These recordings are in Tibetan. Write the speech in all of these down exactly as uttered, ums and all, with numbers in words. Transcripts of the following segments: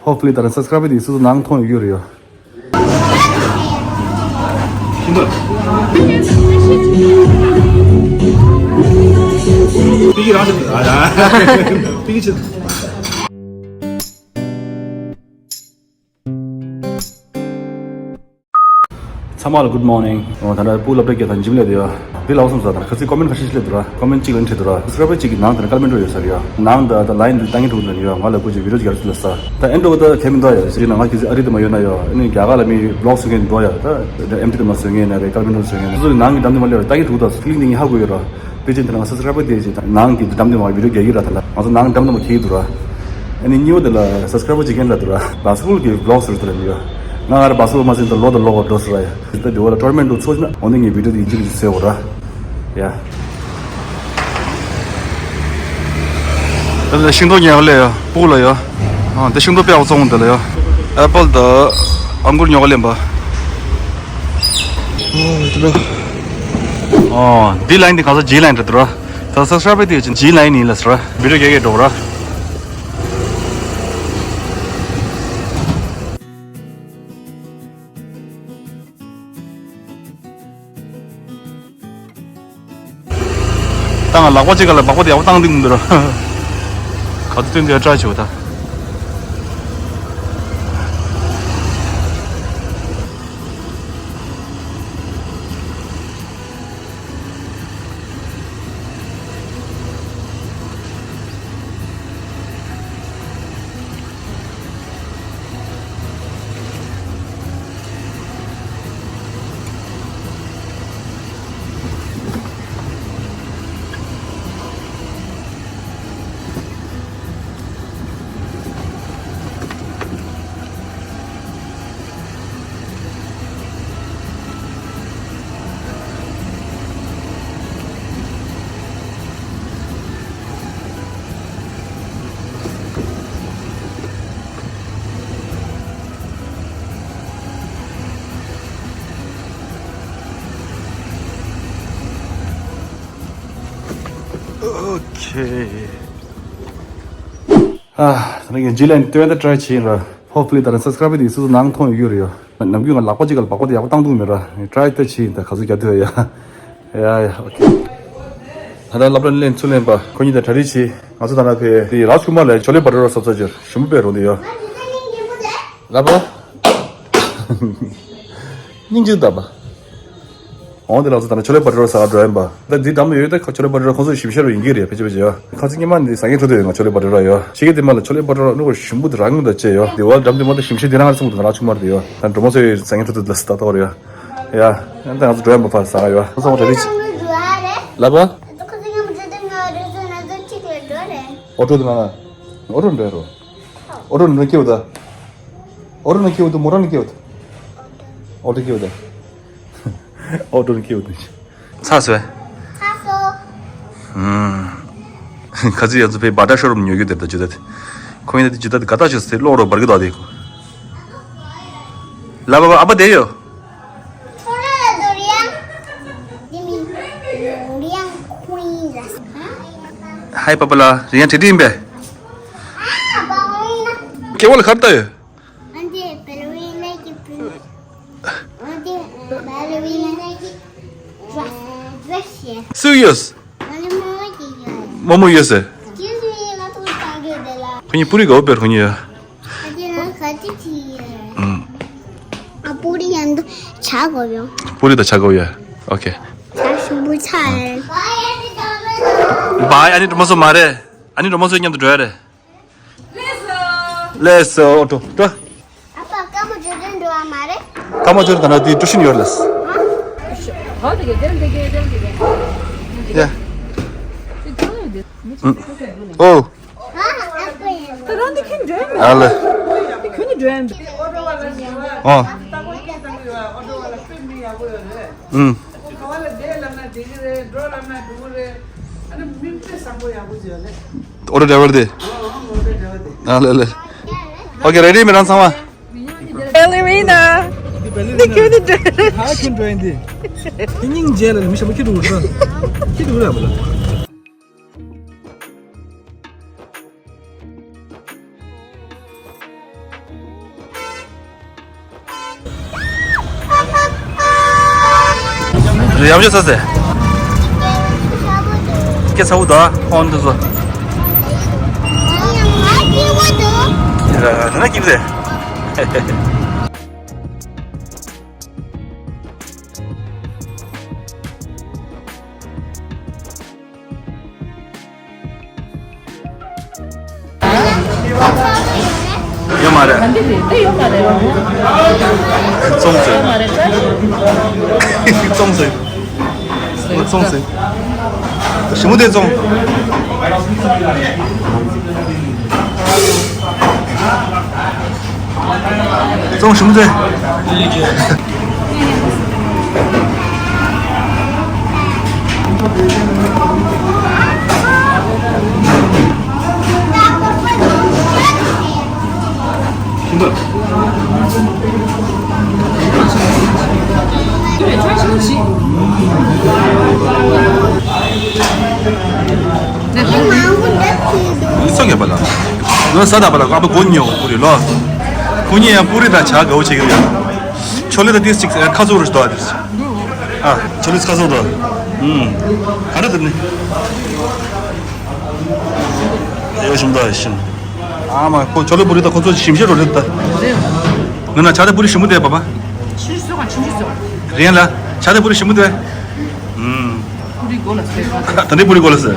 Hopefully ད་རང་subscribe དེ་སུ་སུ་ནང་མཐོང་ཡོད་རེད་ཡོད། ཚང་མ་ལ་good morning། ཨོ་ད་ལྟ་སྤུ་ལབ་ད་སྐད་དང་འཇིམ་ལས་དེ་ཡོད། འདི་ལ་འོ་སོང་ས་དང་ཁ་སི་comment ཁ་ཤས་ཤིག་སླེབས་འདུག་ར། comment གཅིག་ལ་འཁྲིད་འདུག་ར། subscriber གཅིག་གི་ནང་དེ་ན་ཀལ་མེན་ཊི་ཡོད་ས་རེད་ཡ། ནང་ད་ད་line དེ་བཏང་གི་འདུག་ལ་ཡོད། ང་ལ་ཁོ་ཅིག་video ཅིག་རྒྱག་རོགས་ལ་ས། ད་ཨེ་འགྲོ་ད་ཁེ་མི་འདུག་ཡ། ཅིག་ན་ང་ཁི་སི་ཨ་རི་དེ་མ་ཡོད་ན་ཡོད། ཨ་ནི་རྒྱ་གར་ལ་མི་vlog བཟོ་མཁན་འདུག་ཡ། ད་empty དེ་མ་བཟོ་མཁན་ན་རེད། ཀལ་མེན་ཊི་བཟོ་མཁན་སུ་ནང་གི་འགྲམ་དེ་མ་སླེབས་ར། བཏང་གི་འདུག་ད་ཀི་ལིང་དེ་ངས་ཧ་གོ་ཡོད་ར། དེ་བཞིན་དེ་ན་ང་subscriber དེ་ཅིག་ནང་གི་འགྲམ་དེ་མ་video རྒྱག་གི་ར། ད་ལ་ང་ཚོ་ནང་འགྲམ་དེ་མ་ཁེ་གི་འདུག་ར། ཨ་ནི་གཉིས་པ་དེ་ལ་subscriber གཅིག་མཁན་ལ་འདུག་ར། basketball གི་vlog ཟེར་དེ་ལ་ཡོད། ང་ང་ར་basketball མ་ཟིན་ད་ལོ་དང་ལོ་བ་འགྲོ་ཟེར་ར་ཡ། ད་དེ་བ་ལ་tournament འགྲོ་ཚོགས་ན་འོ་ནི་ངས་video དེ་ཡིན་གཅིག་གཅིག་བཟོས་འོ་ར། ཡ། ད་ལྟ་ཤིང་ཏོག་ཉལ་བ་ལས་ཡ་སྤུ་ལ་ཡ། ཨ་དེ་ཤིང་ཏོག་དཔེ་ཡག་པོ་བཙོང་འདི་ལ་ཡ། apple དང་ཨང་གུར་ཉོ་ག་ལེན་པ། ཨོ་འདི་ལ་ཡིན་འདི་ག་ས་ཇི་ལ་ཡིན་འདྲ་འདུག་ར། ད་subscriber དེ་ཅི་ཇི་ལ་ཡིན་ཡིན་ལ་ཟེར་ར། video རྒྱག་གི་འགྲོ་ར། ད་ང་ལག་པ་གཅིག་ག་ལ་སྦག་པ་དེ་ཡག་པོ་བཏང་འདུག་མི་འདུག་ར། ག་ཚོད་སྟོན་དེ་try བྱེད་ད། Okay. ཨ། ད་ནི་ཇི་ལ་ཡིན་སྟོན་ད་try བྱེད་ཡིན་ར། Hopefully ད་རང་subscriber དེ་སུ་སུ་ནང་མཐོང་ཡོད་རེད་ཡ། ནམ་རྒྱུན་ང་ལག་པ་གཅིག་ག་ལ་སྦག་པ་དེ་ཡག་པོ་བཏང་འདུག་མེད་ར། try ད་བྱེད་ཡིན་ད་ག་ཚོད་རྒྱག་ཐུབ་ཡ། ཡ་ཡ། Okay. ད་ལྟ་སློབ་གྲྭ་ལེན་ཚུར་ལེན་པ་ཁོ་གཉིས་དང་གྲ་སྒྲིག་བྱེད། ང་ཚོ་ད་ལྟ་ཕེ་དེ་རཱཇ་ཀུ་མར་ལ་ཆོ་ལེ་བ་ཊུ་ར་སོབ་ས་ཅིག་ཞིམ་པོ་དཔེ་རུང་དེ་ཡོད། ལབ་པ། སྙིང་རྗེ་ད་པ། འོང་དེ་ལ་ཚོ་ད་ནི་ཆོ་ལེ་བ་ཊུ་ར་ཟ་ག་འགྲོ་ཡིན་པ། ད་འདི་འགྲམ་ལ་ཡོད་ད་ཁ་ཆོ་ལེ་བ་ཊུ་ར་ཁོང་ཚོ་ཞིབ་ཤར་བ་ཡིན་གྱི་རེད་ཕལ་ཆེར་ཕལ་ཆེར་ཡོད། ཁ་ཚིག་སྔོན་མ་ནི་ཟ་མཁན་འགྲོ་དུས་ཡོད་ང་ཆོ་ལེ་བ་ཊུ་ར་ཡོད། ཕྱི་རྒྱལ་དེ་མ་ལ་ཆོ་ལེ་བ་ཊུ་ར་ནུ་ཞིམ་པོ་དེ་རང་ཡོང་ད་ཅེ་ཡོད། དེ་བ་འགྲམ་དེ་མ་ད་ཞིམ་ཤེས་དེ་རང་རེད་སོང་དུ་ང་རང་ཆུང་མ་རེད་ཡོད། ད་འགྲོ་མ་ཚོ་ཡོད་ཟ་མཁན་འགྲོ་དུས་ལ་སི་ད་ཏོ་རེད་ཡོད། ཡ། ཡང་ད་ང་ཚོ་འགྲོ་ཡིན་པ་ཕར་ཟ་ག་ཡོད། ང་ཚོ་འོ་དེ་རེད། ལབ་པ། ཨོ་ཊོ་དེ་ན་ན། ཨོ་ཊོ་འགྲོ་རོ། ཨོ་ཊོ་ནང་སྐྱེལ་བ་ད། ཨོ་ཊོ་ནང་སྐྱེལ་བ་ད། མོ་ཊ་ནང་སྐྱེལ་བ་ད། ཨོ་ཊོ་སྐྱེལ་བ་ད། ཨོ་ཊོ་ནང་སྐྱེལ་བ་ད། ཚ་སོས། ཚ་སོ། ཨུམ། ཁ་ཚིག་ཡ་ཚོ་པའི་བ་ཏྲ་ཤོ་རུམ་ཉོ་རྒྱུ་དེར་ད་ཇུ་ད་དེ། ཁོ་ཡིན་ད་དེ་ཇུ་ད་དེ་ག་ད་ཆོས་དེ་ལོག་རོ་བར་གི་ད་དེ་ཁོ། ལ་བ་བ་ཨ་བ་དེ་ཡོ། ཧའི་པ་པ་ལ་རི་ཡང་ཁྲི་ཁྲི་ཡིན་པས། སྐྱེ་བ་ལ་ཁར་ལྟ་ཡོད། སུ་ཡོད། མོ་མོ་ཡོད་ཟེར། ཁོ་གཉིས་པུ་རི་ག་བོ་པེར་ཁོ་གཉིས་ཡོད། ཨ་པུ་རི་ཡང་འདུག་ཆ་གོ་ཡོང་། པུ་རི་དང་ཆ་གོ་ཡ། ཨོ་ཁེ། ཆ་ཞིམ་པོ་ཆ་ཡ། བའི་ཨ་ནི་འགྲོ་མ་སོང་མ་རེད། ཨ་ནི་འགྲོ་མ་སོང་མཉམ་དུ་འགྲོ་ཡ་རེད། ལེས་སོ་འགྲོ་འགྲོ། ཨ་ཕ་སྐར་མ་བརྗོད་དོན་འགྲོ་བ་མ་རེད། སྐར་མ་བརྗོད་དོན་ད་ནི་ཀྲུ་ཤིན་ཡོད་ལེས། ཡ། ཨོ། ཨ་ལེ། ཨ། ཨུམ། ཨོ་ཏོ་ཌ་རའི་ཝར་དེ། ཨ་ལེ་ལེ། ཨོ་ཁེ་རེ་ཌི་མི་རང་ཚང་མ། Ballerina. འདི་ཁྱོད་ནི་འགྲོ། ཧ་ཁྱོད་འགྲོ་ཡིན་དེ། དེ་སྙིང་རྗེ་ལ་མི་ཞིག་མ་ཁྱེད་འགྲོ་འགྲོ། ཁྱེད་འགྲོ་ར་བ་ལ། ཡག་པོ་ཟ་ཟེ། སྐད་ཚ་བོ་དང་ཁོང་དུ་ཟོ། ཡ་ན་སྐྱིད་པོ་དང་། ཡོད་མ་རེད། ད་འདི་འདི་ཡོད་མ་རེད། བཙོང་ཟེར། ཡོད་མ་རེད་ད། བཙོང་ཟེར། བཙོང་ཟེར། ཞི་མོ་དེ་བཙོང་། བཙོང་ཞིམ་མཛེས། ལི་སོ་ག་པ་ལ། ལོ་ས་ད་པ་ལ་ཨ་པ་གོ་ཉོ་པུ་རི་ལོ། ཁོ་གཉིས་ཡང་པུ་རི་དང་ཇ་དགའ་བོ་བྱེད་ཀྱི་ཡོད། ཆོ་ལེ་ད་ཏིས་ཅིག་ཁ་ཚུགས་རུ་ཞུ་དོ་ཨ་ཏིས། ཨ་ཆོ་ལེ་ཁ་ཚུགས་དོ། ཨུམ། ག་རེ་དེ་ནི། ཡོ་ཞིམ་དོ་ཞིམ། ཨ་མ་ཁོ་ཆོ་ལེ་པུ་རི་ད་ཁོ་ཚོ་ཞིམ་ཤེས་རོ་རེད་ད། ངི་ན་ཇ་ད་པུ་རི་ཞིམ་པོ་དེ་པ་པ། ཆུ་སོ་ག་ཆུ་སོ། རེད་ལ། ཇ་ད་པུ་རི་ཞིམ་པོ་དེ། ཨུམ། པུ་རི་གོ་ལ་ཟེར། ད་འདི་པུ་རི་གོ་ལ་ཟེར།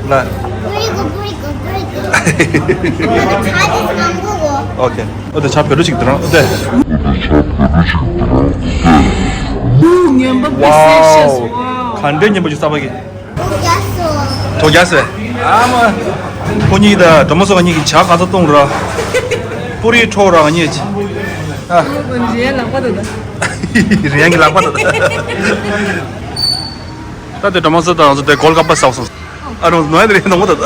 ལ། ཨོ་ཁེ། ཨོ་དེ་ཆ་བེ་རུ་ཅིག་དེ་རང་ཨོ་དེ། ངན་པ་པི་སེ་ཤེས། ཝའོ། ཝའོ། ག་འདྲའི་ངན་པ་ཅིག་ས་པ་གི། ཐོ་རྒྱ་སེ། ཨ་མ། ཁོ་གཉིས་ད་གྲོ་མོ་སོ་ག་གཉིས་ཀྱི་ཇ་ག་ཚོད་བཏུང་ར། པུ་རི་འཕྲོ་ར་ག་གཉིས་ཀྱི། ཨ། རེ་ཡང་ལག་པ་དང་། རེ་ཡང་གི་ལག་པ་དང་། ད་དེ་གྲོ་མོ་སོ་དང་ང་ཚོ་དེ་གོལ་ཀ་པ་ཟ་སོང་། ཨ་རོ་ནོ་ཡ་དེ་རེ་ནོ་མོ་དང་།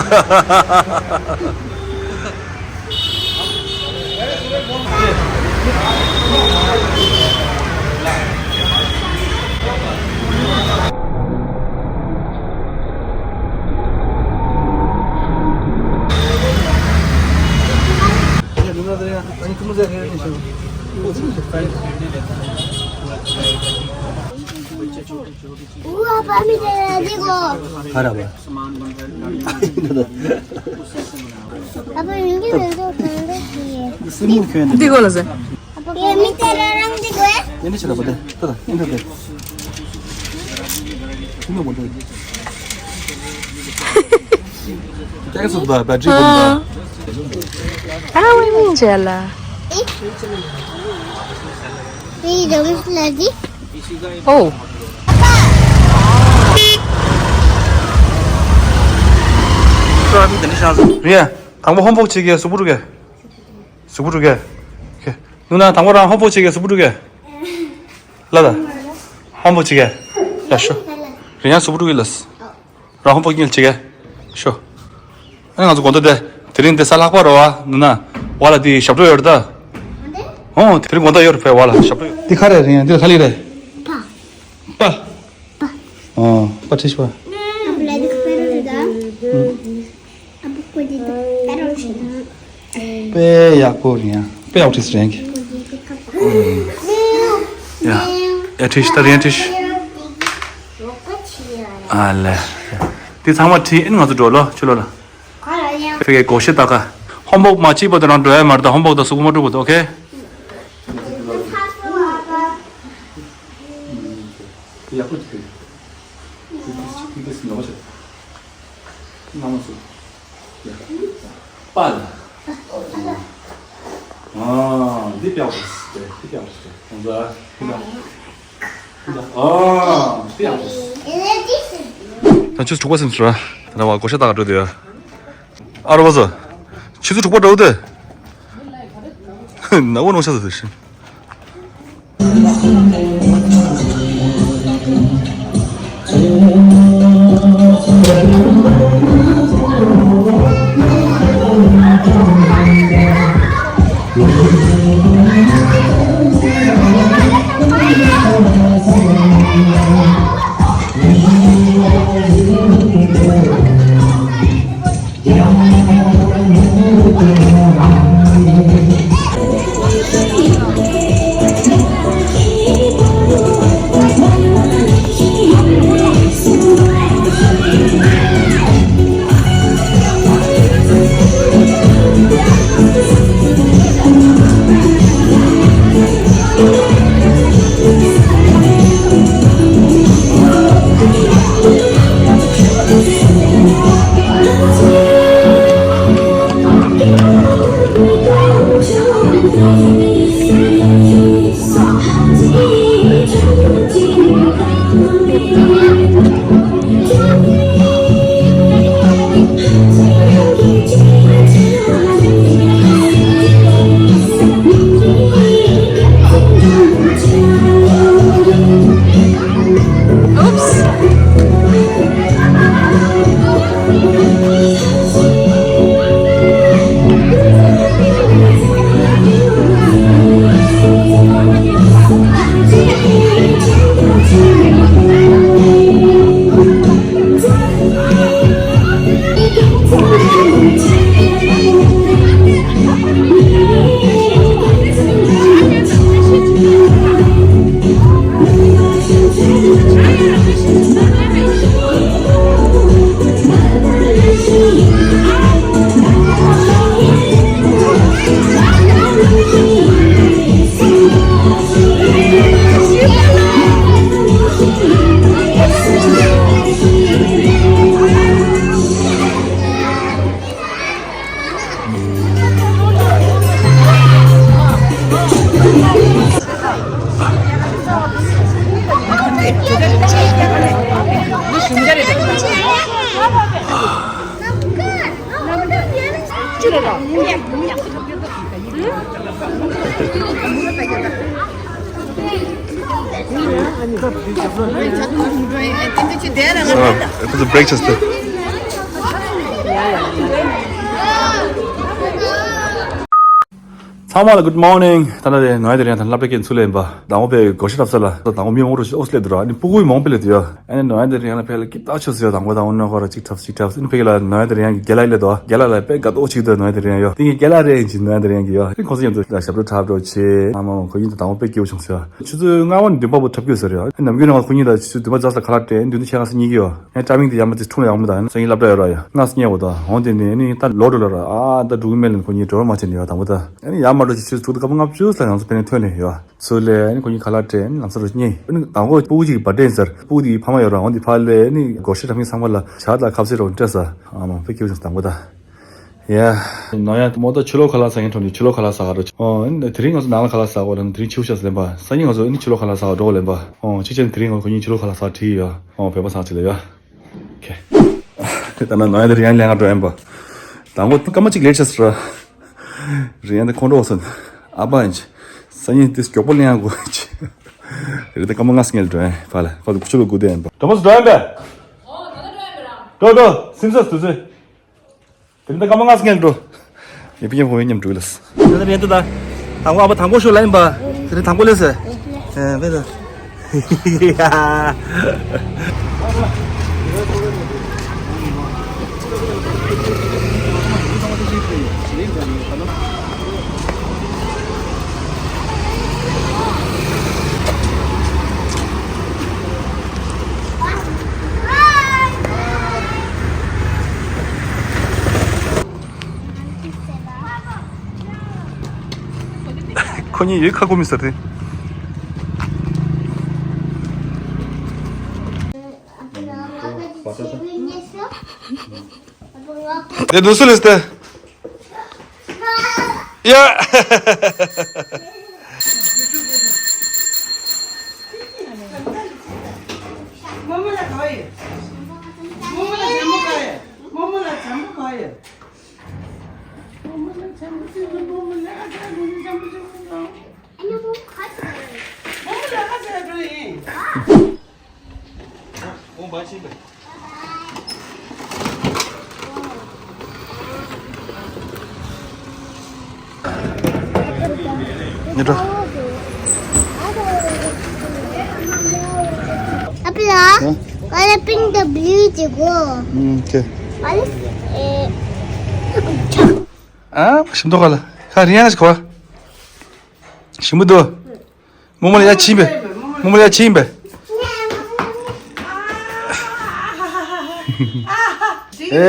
འདི་གོ་ལ་ཟེར། ཨ་ཝེ་མིན་ཇེ་ལ། ཨོ། རེད། དང་པོ་ཧོམ་ཝོག་བྱེད་ཀྱི་གཟུགས་པོ་རུ་གས། གཟུགས་པོ་རུ་གས། ནུ་ན་དང་པོ་རང་ཧོམ་ཝོག་བྱེད་ཀྱི་གཟུགས་པོ་རུ་གས། ལ་ད། ཧོམ་ཝོག་བྱེད་ཀྱི། ཡ་ཤོ། རེད་ཡང་གཟུགས་པོ་རུ་གས་ལ། རང་ཧོམ་ཝོག་གཉིས་བྱེད་ཀྱི། ཤོ། ཨ་ནི་ང་ཚོ་དགོང་དྲོ་དེ། དེ་རིང་དེ་ས་ལྷག་པ་རོ་བ་ནུ་ན། བ་ལ་དེ་ཞབས་བྲོ་ཡོད་རེད་ད། ཨོ་དེ་རིང་དགོང་དྲོ་ཡོད་རེད་བ་ལ་ཞབས་བྲོ་ཡོད། འདི་ག་རེ་རེད་ཡང་འདི་ལ་ལི་རེད། པ། པ། ཨོ། པ་ཁྲིད་ཤོག་དཔེ་ཡག་པོ་རེད་ཡང་། དཔེ་ཡག་པོ་ཁྲིད་རེད་ཀྱི། ཡ། ཡ་ཁྲིད་ད་རེད་ཁྲིད། ཨ་ལེ། འདི་ཚང་མ་ཁྲིད་ཨིན། ང་ཚོ་འགྲོ་ལོ་ཕྱི་ལོགས་ལ། ཕ་གིའི་སྒོར་གཞས་ལྟ་ག། ཧོམ་ཝོག་མ་བྱས་པ་དེ་རང་འགྲོ་ཡ་མ་རེད་ད། ཧོམ་ཝོག་དང་གཟུགས་པོ་མ་དཀྲུགས་པ་དེ། ཨོ་ཁེ། ཡག་པོ་བྱེད། ཁྱེད་ཀྱིས་ཉོ་བ་བྱེད། མནའ་མ་བཙུགས། པ་ལ། ཨ། འདི་ལྟ་བུ་རེད། འདི་ལྟ་བུ་རེད། ཁོང་ཚོ་འདི་ལྟ། ཨ། འདི་ལྟ་བུ་རེད། ད་ཆུ་ཚོད་དྲུག་པ་ཟིན་སོང་ར། ད་ནང་བ་སྒོར་གཞས་ལྟ་ག་འགྲོ་དུས། ཨ་རོ་བ་ཚོ། ཆུ་ཚོད་དྲུག་པ་འགྲོ་དུས། ནག་པོ་ནོར་ཤ་ཟ་དུས་ཤིང་། So, it was a breakfast. ཚང་མ་ལ་good morning། ད་ནི་ནོ་ཡ་དེ་རིང་ད་སློབ་གྲྭ་སྐྱེལ་ཚུལ་ལེན་པ། དང་པོ་པའི་སྒོར་གཞས་འཁྲབ་ས་ལ། དང་པོ་མི་མང་རུ་ཨོགས་སླེབས་འདུག་ར། ཨ་ནི་སྤུ་གུ་མང་པོ་སླེབས་འདུག་ཡ། ཨ་ནི་ནོ་ཡ་དེ་རིང་ལ་ཕེབས་ལ་སྐྱིད་ཐག་ཆོད་ཟེར། དང་པོ་དང་པོ་ནོ་ཁོ་ར་གཅིག་འཁྲབ་གཅིག་འཁྲབ། ཨ་ནི་ཕེབས་ལ་ནོ་ཡ་དེ་རིང་གི་རྒན་ལགས་སླེབས་འདུག་རྒན་ལགས་ལ་དཔེ་དགའ་ཏོག་ཅིག་འདུག་ནོ་ཡ་དེ་རིང་ཡོད། དེ་ངའི་རྒན་ལགས་རེད་ཅིག་ནོ་ཡ་དེ་རིང་གི་ཡོད། ཨ་ནི་ཁོང་ཚོ་མཉམ་དུ་ཞབས་བྲོ་འཁྲབ་རོགས་བྱེད། ཨ་མ་མ་ཁོ་གཉིས་དང་དང་པོ་དཔེ་སྐྱིད་པོ་བྱུང་ཟེར། ཆུ་ཚོད་ལྔ་པ་ནས་བདུན་པ་བར་འཁྲབ་རྒྱུ་ཟེར་ཡོད། ཨ་ནི་ནམ་རྒྱུན་ནང་ཁོ་གཉིས་དང་ཆུ་ཚོད་བདུན་པ་རྫོགས་ས་ཁ་ལག་སྤྲད། བདུན་དང་ཕྱེད་ཀ་ཙམ་གཉིད་ཀྱི་ཡོད། ངས་ཊའི་མིང་དེ་ཡར་མར་དེ་འཁྲུག་ན་ཡག་མོ་དང་། སང་ཉིན་སློབ་གྲྭ་ཡོད་ར་ཡ། ལྔ་སྔས་པོ་དང་འོང་དེ་ནས་ནི་ད་ལོག་འགྲོ་ལ་ར། ཨ་ད་འགྲོ་གི་མེད་ལ་ཁོ་གཉིས་འགྲོ་བ་མ་བྱས་ནས་ཡོད། དང་པོ་ད་ཨ་ནི་ཡར་མར་འགྲོ་ཅིག་ཆུ་ཚོད་དྲུག་དང་སྐར་མ་ལྔ་བཅུ་ཙམ་ལ་ང་ཚོ་ཕ་ནས་ཐོན་ནས་ཡོད། ཚུར་ལ་ཨ་ནི་ཁོ་གཉིས་ཁ་ལག་སྤྲད། ཨ་ནི་ལམ་སང་རུ་བསྙེན། ཨ་ནི་དང་པོ་སྤུ་གུ་གཅིག་གི་བར་ཌེ་ཡིན་ཟེར། སྤུ་གུ་དེའི་ཕ་མ་ཡོད་ར། འོང་དེ་ཕར་ལ་ཨ་ནི་སྒོར་གཞས་འཁྲབ་མཁན་ཚང་མ་ལ་ཇ་དང་ཁ་ཟས་རོགས་སྤྲད་ས། ཨ་མ་དཔེ་སྐྱིད་པོ་བྱུང་། དང་པོ་ད། ཡ། ནང་ཡང་མོ་ད་ཕྱི་ལོགས་ཁ་ལག་ཟ་མཁན་འགྲོ་ནས་ཕྱི་ལོགས་ཁ་ལག་ཟ་ག་འགྲོ། ཨོ་དེ་རིང་ང་ཚོ་ནང་ལ་ཁ་ལག་ཟ་གོ་ལབ་ནས་དེ་རིང་ཕྱི་པོ་ཤག་ལེན་པ། སང་ཉིན་ང་ཚོ་ཨ་ནི་ཕྱི་ལོགས་ཁ་ལག་ཟ་ག་འགྲོ་གོ་ལེན་པ། ཨོ་གཅིག་བྱས་ནས་དེ་རིང་ང་ཁོ་གཉིས་ཕྱི་ལོགས་ཁ་ལག་ཟ་བྲིས་ཡོད། ཨོ་བོད་པ་ཚང་ཅིག་ལ་ཡོད། ཁེ། དེ་ལྟ་ན་ནང་ཡང་དེ་རིང་ཡང་ལེན་ག་འགྲོ་ཡིན་པ། དང་པོ་སྐར་མ་གཅིག་ལེ་ཆགས་སོང་ར། རིང་ཡང་དེ་ཁོང་ཁྲོ་སོང་། ཨ་ཕ་ཡིན་ཅི། སང་ཉིན་དེ་མགྱོགས་པོ་ལེན་ཡང་དགོས་ཅི། རེད་དེ་སྐར་མ་ལྔ་སྔོན་ལ་འགྲོ་ཡིན་པ་ལ། ཁོ་ཚོ་ཕྱི་ལོགས་སྒུག་བསྡད་ཡིན་པ། འགྲོ་མ་སོང་འགྲོ་ཡིན་པས། འགྲོ་འགྲོ། སིམ་ས་དུས་ཚོད། དེ་རིང་ད་སྐར་མ་ལྔ་སྔོན་ལ་འགྲོ། ཡ་ཕི་ཉམ་ཧོ་ཡ་ཉམ་འགྲོ་ལ། ད་ད་རེད་ད། དང་པོ་ཨ་ཕ་དང་པོ་ཤོ་ལ་ཡིན་པ། དེ་རིང་དང་པོ་ལས་ཟེར། ཨེ་བེ་ད། ཁོ་གཉིས་ཡོད་ཁ་ཁོ་མི་ཟེར་ཏེ། དེ་དུས་སུ་ལས་ཏེ། ཡ། རྨོ་མོ་ལ་ག་བ་ཡོད། རྨོ་མོ་ལ་བྱམས་པོ་ག་ཡོད། རྨོ་མོ་ལ་བྱམས་པོ་ག་ཡོད། རྨོ་མོ་ལ་བྱམས་པོ་ཅིག་རྨོ་མོ་ལ་ཨ་ཅག་རྨོ་མོ་བྱམས་པོ་ཅིག་རྨོ་མོ་ལ་ཨ་ཅག་འགྲོ་ཡིན། ཉེ་འགྲོ། ཨ་ཕ་ལགས། ཨ། ཀ་ལ་པིང་དང་བླུ་ཅིག་གོ། ཨུམ་ཁེ། ཨ་ལེ། ཨེ། ཨ་ཞིམ་མདོག་ག་ལ། ཁ་རིང་ཡང་ཞིག་གོ། ཞིམ་པོ་འདུག་རྨོ་མོ་ལ་ཡ་ཕྱིན་པས། རྨོ་མོ་ལ་ཡ་ཕྱིན་པས། ཨེ།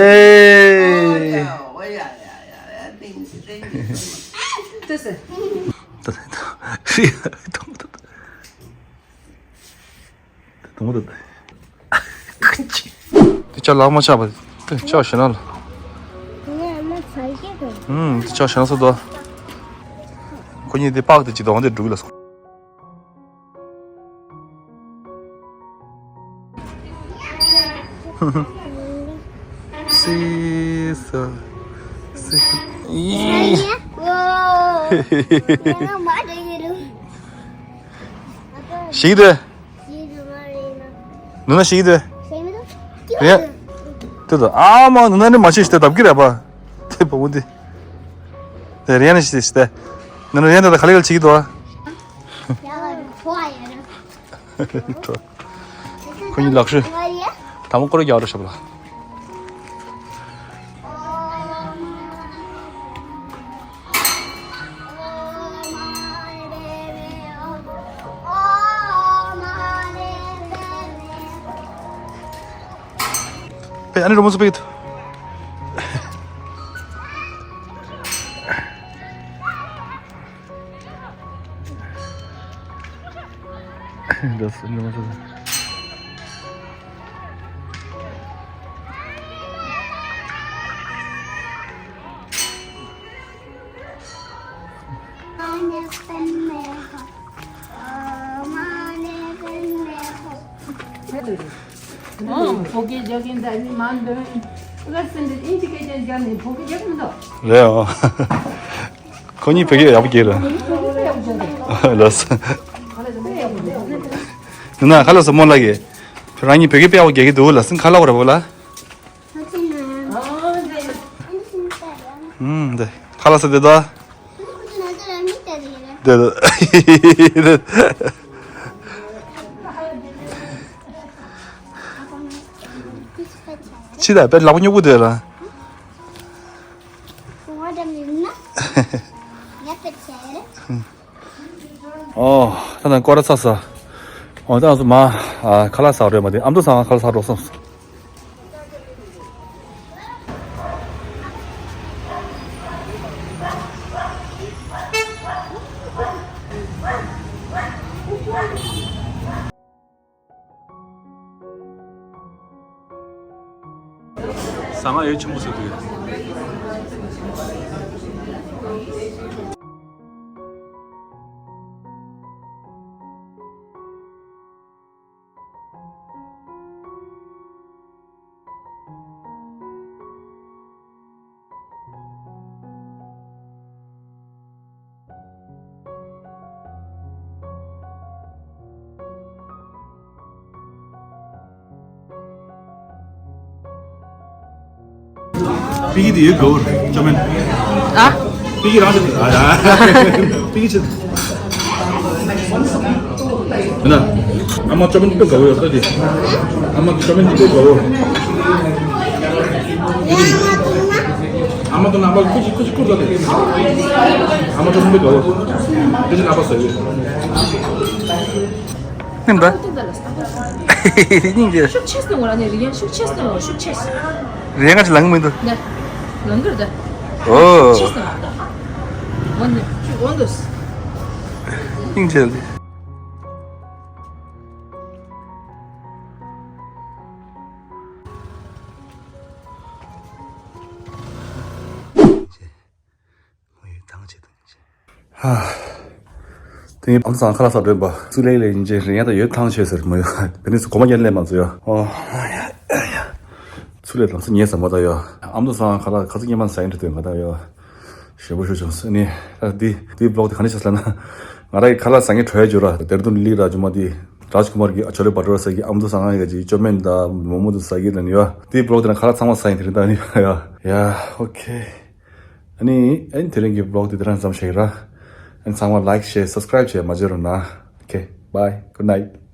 ད་ད་ད། དེ་ལྕགས་ལག་མ་ཆག་པ། དེ་ལྕགས་ཞེ་ན་ལ། ངས་ཨ་མ་ཚ་གི་དང་། ཨུམ། དེ་ལྕགས་ཞེ་ན་སོ་དོ། ཁོ་གཉིས་དེ་པགས་དེ་ཅི་དོང་དེ་འགྲུག་ལ་སོ། སི་སི། ཞིག་དེ། ནུ་ན་ཞིག་དེ། རེད། དེ་དང་ཨ་མ་ནུ་ན་ནི་མ་ཤེས་ཤི་དེ་བདབ་ཀྱི་རེད་པ། དེ་བ་མོ་དེ། དེ་རེད་ན་ཤི་དེ་ཤི་དེ། ནུ་ན་རེད་ན་ད་ག་ལེ་ག་ལེ་ཅིག་དོ། ཁོ་གཉིས་ལག་ཤུ། དང་པོ་སྐོར་རྒྱག་རོགས་ཞབས་ལ། པེ་ཨ་ནི་རོ་མོ་སུ་པེ་གི་ཐུ། Das ist immer so. ཨོ། བོད་སྐད་རྒྱག་མཁན་འདྲ་ནི་མ་འདོན། ཨ་སེམས་འདི་ཨིན་ཇི་སྐད་ཅན་རྒྱག་ནས་བོད་སྐད་རྒྱག་མི་འདུག་རེད་ཨོ། ཁོ་གཉིས་བོད་སྐད་ཡག་པོ་རྒྱག་རེད། བོད་སྐད་ཡག་པོ་རྒྱག་རེད། ལགས་སོ། ནུ་ན་ཁ་ལག་ཟ་མོ་ལགས་ཀྱིས། རང་གཉིས་བོད་སྐད་དཔེ་ཡག་པོ་རྒྱག་གི་འདུག་ལགས་སོ། ཁ་ལག་རེད་བོ་ལ། ཨུམ། འདི་ཁ་ལག་ཟ་དེ་དོ། འདི་དོ། ཕྱི་ད་དཔེ་ལག་པ་སྨྱུག་པོ་དེ་ལ། ཨོ། ད་ནང་སྐོར་ར་ཚ་ས། ཨོ་ད་ང་ཚོ་མ། ཨ་ཁ་ལག་ཟ་རོགས་མ་དེ་ཨ་མདོ་ཚང་ཁ་ལག་ཟ་རོགས་སོང་། ཟ་མ་ཡོད་ཆེན་པོ་ཟེར་དུས། པི་ཀི་དེ་ཡོད་གོ་ཅོ་མེན། ཨ། པི་ཀི་རང་ཆེ། ཨ་ཡ། པི་ཀི་ཆེ། ཡིན་ན། ཨ་མ་ཅོ་མེན་དེ་དཔེ་དགའ་བོ་ཡོད་ད་དེ། ཨ་མ་ཅོ་མེན་དེ་དཔེ་དགའ་བོ། ཨ་མ་དང་ནང་པ་ཀུ་ཅི་ཀུ་ཅི་ཀུར་ད་དེ། ཨ་མ་ཅོ་མེན་དཔེ་དགའ་བོ། ཀུ་ཅི་ནང་པ་ཟེར་ཡོད། སྙིང་རྗེ། ཤུགས་ཆེ་སོང་ངོ་ལ་ནི་རི་ཡན་ཤུགས་ཆེ་སོང་ངོ་ཤུགས་ཆེ། རི་ཡན་ང་ཅི་ལང་མི་འདུག་ལ། ལང་གི་རེད་ད། ཨོ། ཤུགས་ཆེ་སོང་ངོ་ལ། ཝན་ནི་ཤུགས་ཝན་དུ། སྙིང་རྗེ། ཧ། དེ་ཨ་མདོ་ཚང་ཁ་ལག་ཟ་འགྲོ་ཡིན་པ། ཚུར་ལེགས་ལེགས་ཡིན་ཅེས་རེད་ཡ། ད་ཡོད་ཐང་ཆད་ཟེར་མ་ཡོད། དེ་ནས་སུ་གོ་མ་རྒྱན་ལས་མ་ཚོ་ཡོད། ཨོ། ཚུར་ལས་ལམ་སེང་ཉལ་ཟ་མ་ད་ཡོད། ཨ་མདོ་ཚང་ཁ་ལག་ཁ་ཚིག་སྙན་མ་ཟ་ཡིན་འདྲ་དོན་ག་ད་ཡོད། ཞེ་པོ་ཞུ་བྱུང་ཟེར་ནས། ད་འདི་འདི་བི་ལོག་དེ་ག་ནས་བྱས་ལབ་ན། ང་རང་གི་ཁ་ལག་ཟ་མཁན་བྲོ་ཡ་བྱོས་ར། དེར་དུ་ལི་ར་ཇུ་མ་དེ། རཱཇ་ཀུ་མར་གི་ཆོ་ལེ་བ་ཊུ་ར་ཟ་གི། ཨ་མདོ་ཚང་ཡ་གི་ཅོ་མེན་ད་མོ་མོ་དུ་ཟ་གི་ལ་ནི་ཡོད། འདི་བི་ལོག་དེ་ན་ཁ་ལག་ཚང་མ་ཟ་ཡིན་དེ་རིང་ད་ནི་ཡོད། ཡ། ཨོ་ཁེ། ཨ་ནི་ཨ་ནི་དེ་རིང་གི་བི་ལོག་དེ་དེ་རང་ཙམ་བྱེད་ཀྱི་ར། ཨ་ནི་ཚང་མ་ལའིཀ་ཤེར་སབ་སི་ཀ་རའིབ་བྱེད་མ་བརྗེད་རོགས་གནང་། ཨོ་ཁེ། བྷའི། གུཌ་ནའིཊ།